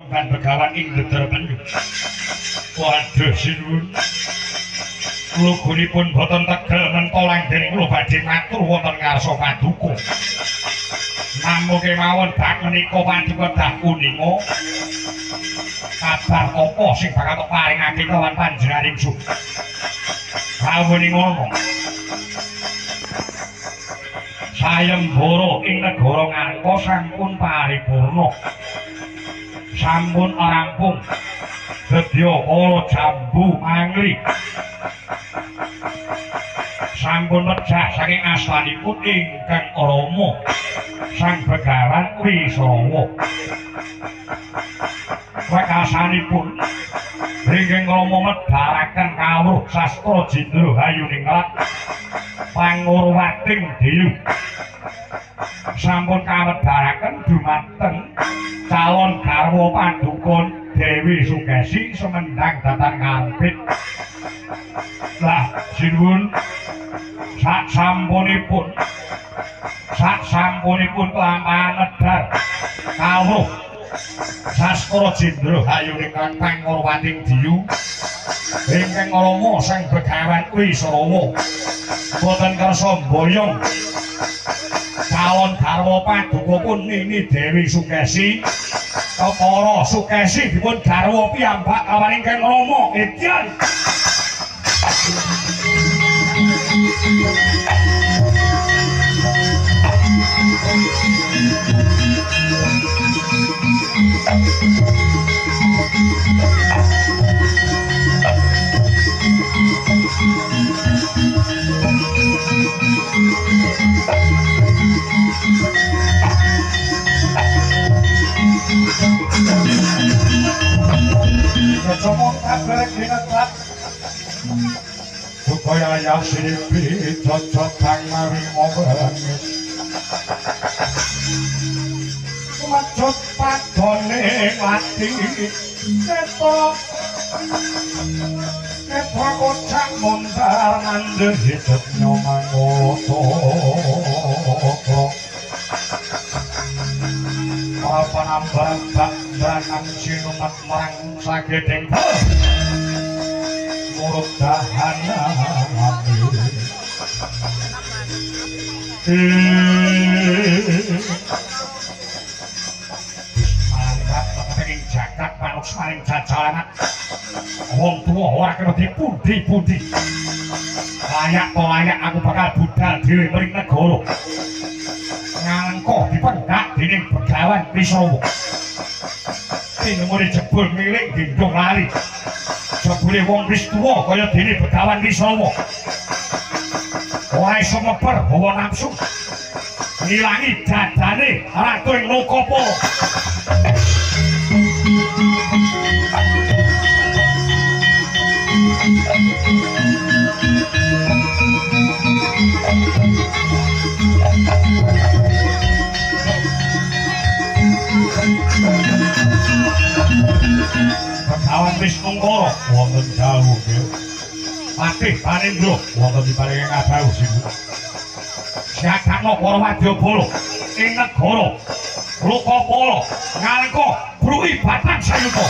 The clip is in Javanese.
Ban begawan ing Ndedara Penyu. Waduh sinuwun. Lugunipun boten tegel mentolang dening kula badhe matur wonten ngarsa paduka. Namung kemawon bab menika paduka dah uninga kabar apa sing bakal tok paringake kawan panjenengan ingsun. Rawuh ngono. Sayembara ing negara Ngarka sampun paripurna. Sampun rampung. Sedya kala jambu mangli. Sampun pejah saking asmanipun ingkang Rama Sang Begawan Wisrawa. Wekasanipun ingkang Rama medharaken kawruh sastra jendra hayuningrat pangurwating deyu. Sampun kawedharaken dumateng calon garwa paduka Dewi Sukesi semendang datan karbit. Lah sinuwun sak sampunipun kelampahan nedhar kawruh sastra jendra hayuningrat pangurwating diyu ingkang Rama Sang Begawan Wisrawa boten kersa mboyong calon garwa paduka pun Nini Dewi Sukesi. Kepara Sukesi dipun garwa piyambak kawan ingkang Rama edyan. Kecomong kabar kinetrat supaya yasipi cocok maring owengi Macut padone mati ketok ketok kocak mondar mandir hidup nyomangoto apa nambah bak banang sinumat marang sagedeng murut dahana mangkat ing jagat panuksaning jajalan wong tuwa ora kena dipundi-pundi layak to layak aku bakal budal dhewe mring negara Ngalengka dipendak dening Begawan Wisrawa. Tinemune jebul milik gendong lali. Jebule wong wis tuwa kaya dene Begawan Wisrawa. Ora iso meper hawa nafsu. Ngilangi dadane ratu ing Lokapala. Begawan Wisnungkara wonten dawuh nggih. Patih Panendra wonten diparingi ngadhawuh sinuwun. Siagakno para wadyabala ing negara Lokapala Ngalengka bruki batang sayuta.